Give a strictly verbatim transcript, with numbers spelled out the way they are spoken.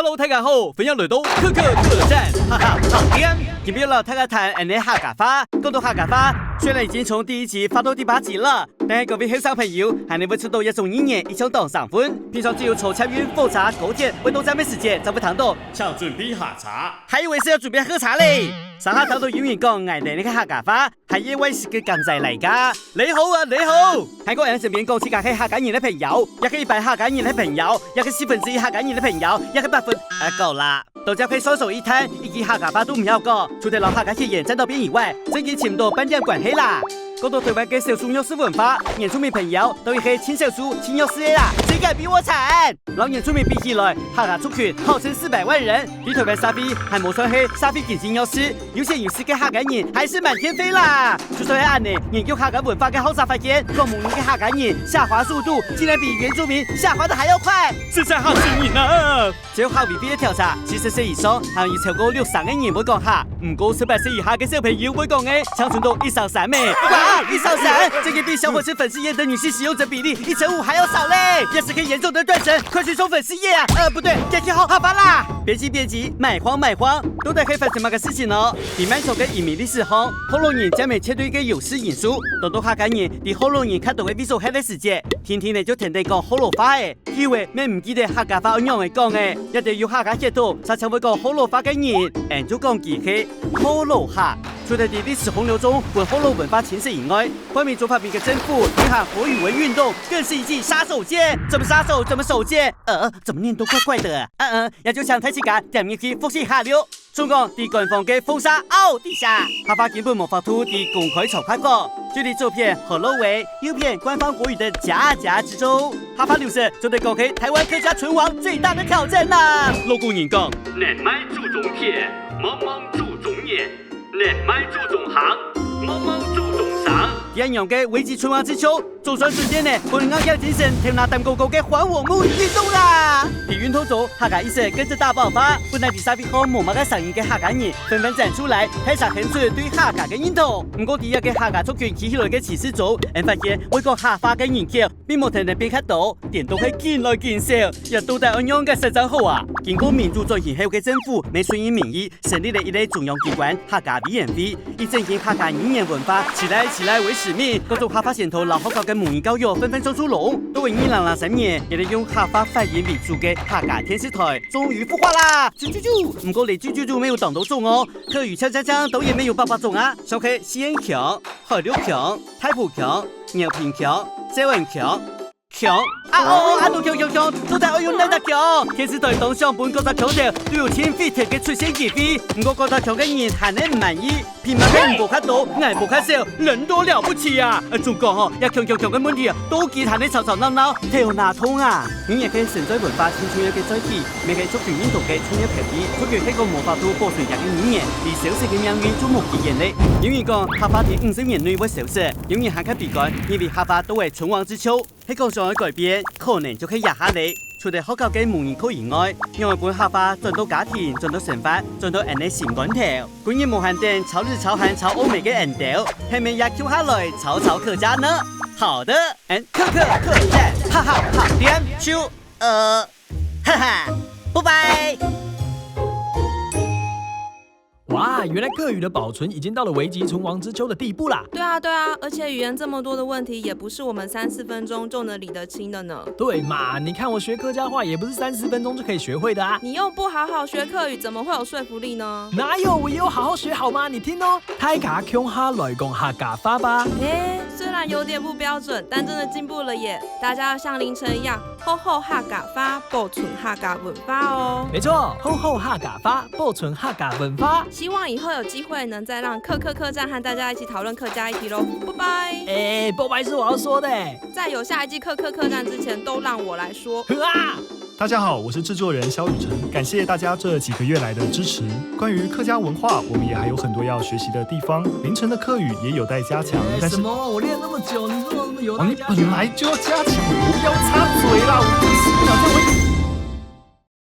Hello，大家好，歡迎來到克克客棧，哈哈，好店。今日摎大家談恁呢客家話。講到客家話，雖然已經從第一集話到第八集了，但係各位後生朋友還能會知道這種語言一向當生份。平常只有坐捷運、火車、高鐵會到站个時節，才會聽到。請準備下車。還以為是要準備喝茶嘞。上下聽到有人講𠊎等个客家話， 還以為係个港仔來个。你好啊，你好！還過𠊎身邊講自家係客家人个朋友，也係一半客家人个朋友，也係四分之一客家人个朋友，也係八分，啊，夠啦。到這係雙手一攤，一句客家話都毋曉講，除忒摎客家血緣沾到邊以外，正經尋毋到半點關係啦。講到台灣个少數弱勢文化，原住民朋友都係盡少數、盡弱勢个啦，誰敢比我慘？摎原住民比起來，客家族群號稱四百萬人，在台灣社會還無算係社會經濟弱勢， 有錢有勢个客家人還係滿天飛啦！就算係恁呢，研究客家文化个學者發現，講母語个客家人下滑速度竟然比原住民下滑得還要快，實在嚇死人啊！照客委會个調查，七十歲以上還有超過六成个人會講客，毋過十八歲以下个小朋友會講个，淨伸到一成三咩！哇，一成三，這個比小火車粉絲頁个女性使用者比例一成五還要少嘞！這係可以嚴重的斷層，快去衝粉絲頁啊！呃，不對，點擊好好吧啦！別急別急，買慌買慌，到底係發生麼个事情呢？ 在漫長个移民歷史項，學老人佔了絕對个優勢因素，當多客家人在學老人較多个位所歇个時節，定定仔就跈等講學老話仔，久仔乜毋記得客家話愛仰仔講仔。這兜有客家血統，煞淨會講學老話个人，𠊎就講佢係學老客。除忒在歷史洪流中分學老文化侵蝕以外， 後面中華民國政府推行國語文運動，更是一記殺手鐧。怎麼殺手？怎麼手鐧？呃，怎麼念都怪怪的啊。嗯嗯，也就請大自家點入去複習下了。總講在官方个封殺奧底下，客話根本無法度在公開場合講，就連左片學老話，右片官方國語的夾夾之中，客話流失做得講係台灣客家存亡最大的挑戰啦。老古人講，人賣祖宗田，茫茫祖宗年。 人賣祖宗行，茫茫祖宗城。這樣个危急存亡之秋，總算實現了分𠊎个精神頭那膽高高个還我母語運動啦！在運動中，客家意識跟著大爆發，本來在社會項無麼个聲音个客家人，紛紛站出來，大聲喊出對客家个認同。毋過在這個客家族群起起來个氣勢中，𠊎發現會講客話个人口 並無跈等變較多，顛倒係緊來緊少，這到底愛仰結煞正好啊？經過民主轉型後个政府，乜順應民意，成立了一個中央機關——客家委員會，以振興客家語言文化，起來，起來為使命，各種客話先導摎學校个母語教育紛紛上豬籠。到二零零三年，一個用客話發音為主个客家電視台終於復活啦！啾啾啾！毋過連啾啾啾乜有當多種哦，客語嗆嗆嗆都也乜有百百種啊，像係四縣腔、海陸腔、大埔腔、饒平腔、詔安腔。 腔。啊哦哦，恁多腔腔腔，到底愛用哪隻腔？電視台當想分各隻腔調都有盡特色个出現機會，毋過各隻腔个人還係毋滿意，憑麼个你無較多，𠊎無較少，人多了不起啊！呃，總講吼，這腔腔腔个問題啊，到今還係吵吵鬧鬧，頭那痛啊！語言係承載文化盡重要个載體，乜係族群認同个重要標記。族群係講無法度保存這個語言，連消失个命運就無機緣了。有人講，客話在五十年內會消失，有人還較悲觀，認為客話到了存亡之秋。 係講想愛改變，可能就係這下了。除忒學校个母語課以外，仰般分客話轉到家庭、轉到生活、轉到𠊎等心肝頭？今日無閒等，吵日吵寒吵烏眉个𠊎等，係毋係也共下來吵吵客家呢？好的，𠊎客客客棧，哈哈，好店，就，呃，哈哈，拜拜。 哇，原來客語的保存已經到了危急存亡之秋的地步啦。對啊，對啊，而且語言這麼多的問題，也不是我們三四分鐘就能理得清的呢。對嘛，你看我學客家話也不是三四分鐘就可以學會的啊。你又不好好學客語，怎麼會有說服力呢？哪有，我也有好好學好嗎？你聽哦，大家共下來講客家話吧。誒，雖然有點不標準，但真的進步了耶！大家要像凌晨一樣，好好客家話，保存客家文化哦。沒錯，好好客家話，保存客家文化。希望以後有機會能再讓客客客棧和大家一起討論客家議題嘍，拜拜。哎，拜拜是我要說的。在有下一季客客客棧之前，都讓我來說。啊！大家好，我是製作人蕭雨辰，感謝大家這幾個月來的支持。關於客家文化，我們也還有很多要學習的地方。凌晨的客語也有待加強，但是什麼？我練那麼久，你說我們有哦，你本來就要加強，不要插嘴啦！我真的受不了這種。